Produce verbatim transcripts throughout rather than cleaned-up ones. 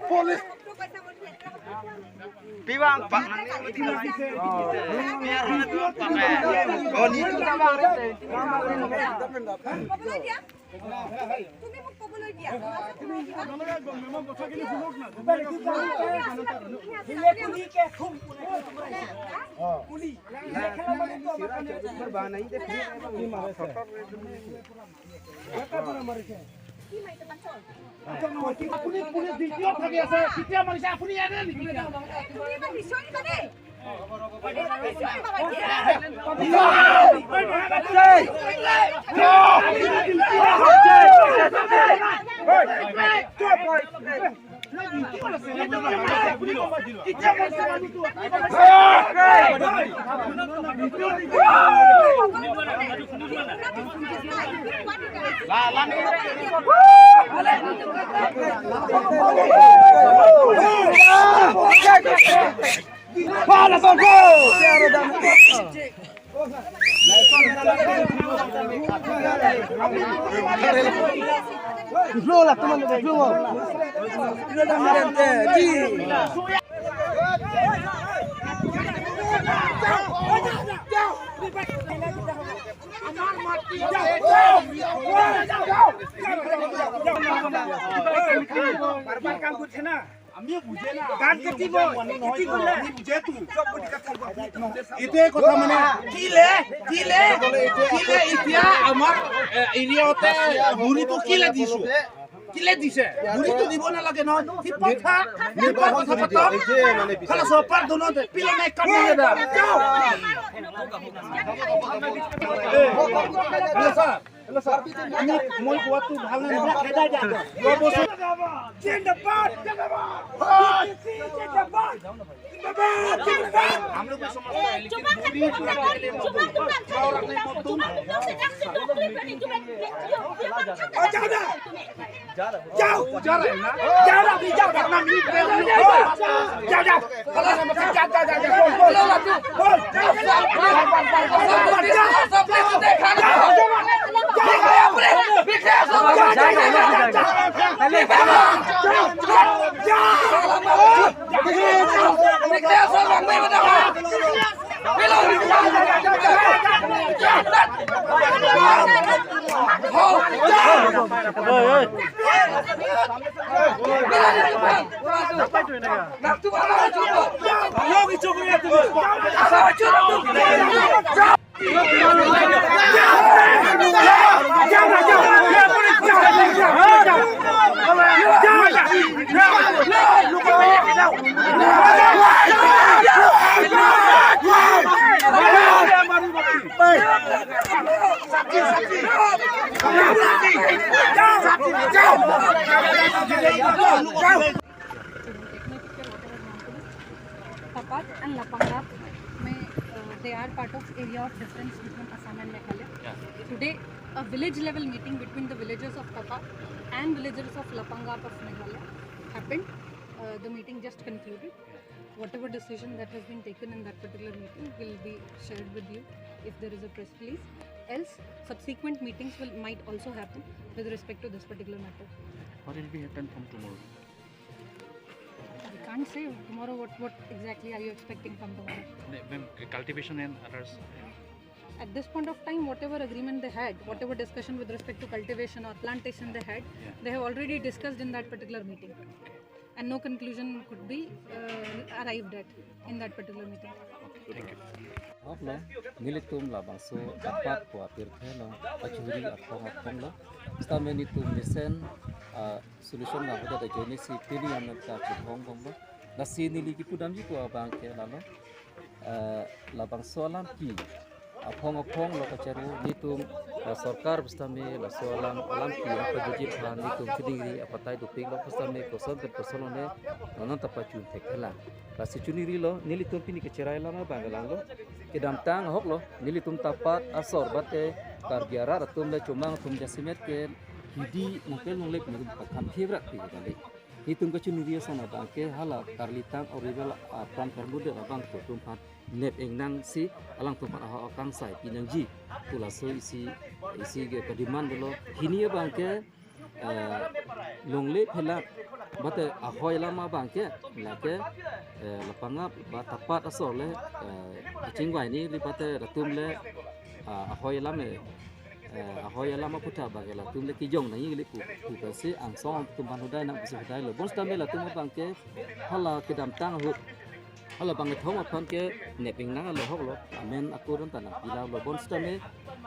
Police. Piwang pak. Oh, ni tu. তুমি মোক ক'বলৈ দিয়া। আপুনি পুলিচ ডিউটিত থাকি আছে, কেতিয়া মাৰিছে আপুনি ইয়াতে নেকি? এইটোৱে কথা মানে, কিলে, কিলে, কিলে এতিয়া আমাৰ, এ, এৰিয়াতে মুড়িটো কিলে দিছো? কিলে দিছে? মুড়িটো দিব নালাগে নহয়। কি কথা? কি কথা পাতক? খালি চপাৰ দুনো দে। পিলা নাই কাম নাই দা। Hello' sir. Hello' sir. আমি, মই কোৱাটো ভাল নে নহয়? জিন্দাবাদ! জিন্দাবাদ! জিন্দাবাদ! Tapat and Lapangap, may, uh, they are part of area of difference between Assam and Meghalaya. Yeah. Today, a village level meeting between the villagers of Tapat and villagers of Lapangap of Meghalaya happened. Uh, the meeting just concluded. Whatever decision that has been taken in that particular meeting will be shared with you if there is a press release. Else, subsequent meetings will, might also happen with respect to this particular matter. What will be happen from tomorrow? I can't say tomorrow what, what exactly are you expecting from tomorrow. Ma'am, cultivation and others. At this point of time, whatever agreement they had, whatever discussion with respect to cultivation or plantation they had, yeah, they have already discussed in that particular meeting. And no conclusion could be, uh, arrived at in that particular meeting. Thank you. Ahok lo, nelitum labangso Tapat pu apirthe lo, kachuri aphong aphong lo. Sitame nelitum mesen, ah, solution nangkok ajoine si pini amen kachihong bom lo. Lasi neli kipudamji pu abang ke lalo. Eh, labangso alam ke aphong aphong lo kacharo nelitum, eh, sorkar pusitame laso alam, alam ke apajujit aphan nelitum chiningri apatai dopik lo pusitame koson pen koson lone non ta pachun thekthelang. Lasi chiningri lo, nelitum pini kecherai alam abang langlo. Kedamtang ahok lo, nelitum Tapat asor bate Karbi arat atum le chomang atum jasemet ke Hidi nangkel longle pen nangtum pakam thevrak pi kali. Itum kachiningri ason abangke hala karlitang orivel apran karmudet abang atum aphan nep ingnang si alangtum aphan ahok akangsai pinangji pu laso isi isi ke kademand lo. Hini abangke eh, longle phelang bate ahoi alam abangke lake eh, lapangap ba tapat asor le eh, kachingvai ni li bate latum le ah, ahoi alam eh, eh, ahoi alam aputhak abangke latum le kijong nangji kali pu pu pensi angsong atum aphan hodai nang pusi hodai lo. Bonsitame latum abangke hala kedamtang ahut hala bang kethom aphan ke nep ingnang alo ahok lo. Amen akur anta nangpi la lo. Bonsitame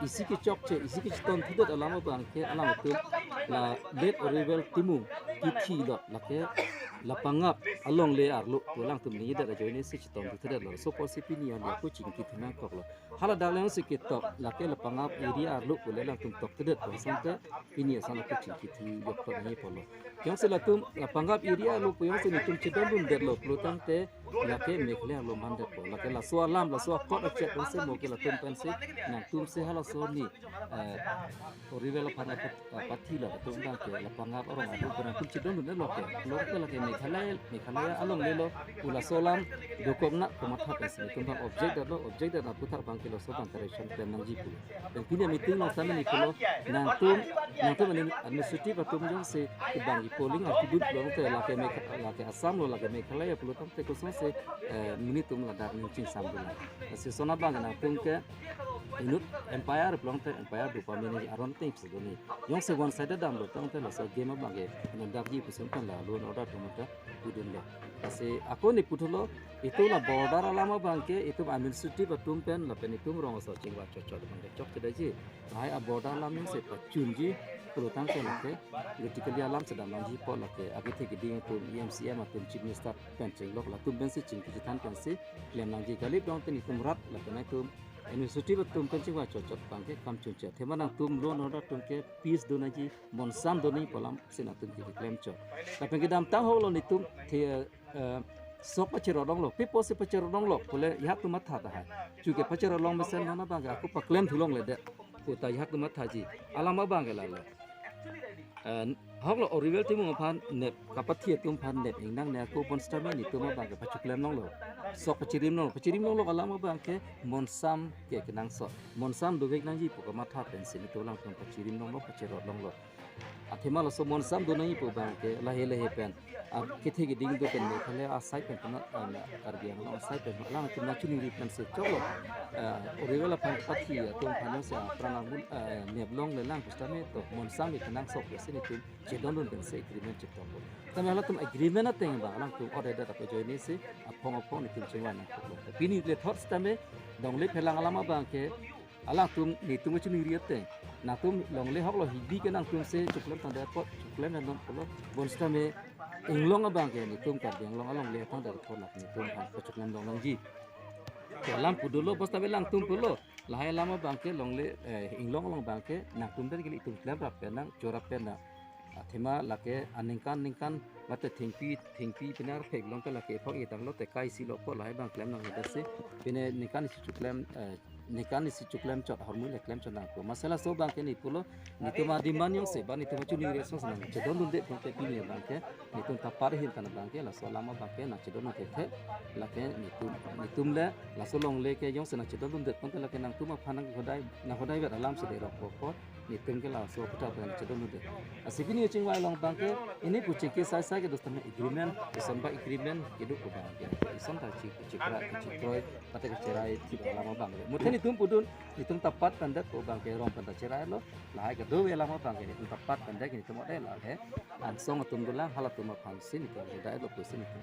isi kechokche, isi kechetongthudet alam abangke alangtum la late Orivel Timung kithi lo, lake lapangap alongle arlo pu alangtum ningjedet ajoine si chetongthudet lo. Laso apotsi pini an ako chingki thu nangkok lo. Hala dak le si ketok, lake lapangap area arlo pu le alangtum tokthudet pu asonte pini ason ako chingki thu yok to nangji pulo. Jongsi latum lapangap area arlo pu jongsi netum chedondundetlo pulo tangte lake Meghalaya arlo mandetpo. Lake laso alam, laso akot achek pensi mo ke latum pensi nangtum si halaso ni eh, Orivel aphan apat- apathi lo latum abangke lapangap arong atum pen nangtum chedondundetlo ke. Lo ke lake Meghalaya, Meghalaya alongle lo pu laso alam dokok nang pu matha pensi netum abang object detlo, object det aputhak abangke laso abang correction pen nangji pu. Dan pini meeting along sitame ne pulo nangtum, nangtum administrative atum jongsi kebang polling atum dut lo te lake Megha- lake Assam lo lake Meghalaya pulo tangte kosonsi eh, monit atum ladak ning chingsam dun. Lasi lason abang nangtum ke inut umpire pulo tangte umpire do pamene aron ting si doni. Jongsi one sided damlo tangte laso game abangke nang dakji pusi pen la law and order atum ta pudunlo. Lasi ako ne puthulo itum la border alam abangke itum administrative atum pen lapen itum rong asor chingvai chotchot abangke chokchedaiji. Lahai a border alam jongsi pachunji pulo tangte lake politically alam si damnangjipo lake akethe keding atum E M C M atum Chief Minister pen chenglok latum pensi chingki chethan pensi klem nangji kali. Dong te netum rat lapen netum administrative atum pen chingvai chotchot abangke kam chunche. Athema nangtum law and order atum ke peace do nangji, monsam do nangji pu alam si nangtum ke klem chot. Lapen kedamtang ahok lo netum the eh, sok pacherot longlo, pi apotsi pacherot longlo pule ajahak atum matha tahai. Chuke pacherot long mesen non abangke ako paklem thu longledet pu ta ajahak atum mathaji. Alam abangke lalo. Eh, ahok lo Orivel Timung aphan nep kapathi atum aphan nep ingnang ne ako bonsitame netum abangke pachoklem longlo. Sok pachirim longlo, pachirim longlo alam abangke monsam ke kenangsot. Monsam dovek nangji pu kamatha pensi netum alangtum pachirim longlo, pacherot longlo. Athema laso monsam do nangji pu abangke lahei lahei pen akethe keding do pen Meghalaya asai pen pen, eh, Karbi Anglong asai pen alangtum nangchiningri pensi choklo. Eh, Orivel aphan pathi atum aphan si apran abul, eh, nep longlelang pusitame to monsam ke kenangsot ke si netum chedondun pensi agreement chetongpo. Tame halatum agreement ateng abang alangtum order data ajoine si aphong aphong netum chingvai nangkoklo. Pini le thot sitame longle phelang alam abangke alangtum netum kachiningri ateng. Nangtum longle ahok lo hidi ke nangtum si choklem tangdet apot choklem non pulo. Bonsitame inglong abangke netum Karbi Anglong alongle tangdet apot lake netum aphan pachoklem long nangji. Ke alam pudunlo bonsitame alangtum pulo. Lahai alam abangke longle, eh, inglong along abangke nangtum det kali itum klemrap pen nang chorap pen nang. Athema lake aningkan ningkan mate thengpi thengpi pinar phek long ke lake phok itang lo te kai si lo ko lahai abang klem nangji si. Pine ningkan isi choklem, eh, ningkan isi choklem chot ahormu le klem chot nangpo. Lasi laso abangke ne pulo netum ademand jongsi ba netum chuningri asonsi nangchedondundet pu ke pini abangke netum tapar ahin tan abangke laso alam abangke nangchedondundet the lake netum netum le laso longle ke jongsi nangchedondundet pu ke lake nangtum aphan nanghodai nanghodai vet alam si de rokpo apot netum ke laso aputhak pen chedondundet. Lasi pini chingvai along abangke ne pu chingki sai sai ke dos tame agreement, ison ba agreement kedo pu abangke. Ison ta chi chikra chikroi mate kacherai thip alam abang. Muthe netum pudun netum tapat pendet pu abangke rong pen ta cherai lo. Lahai kedo alam abangke netum tapat pendet netum ode lahai angsong atum dolang halatum aphan si netum hodai lo pusi netum.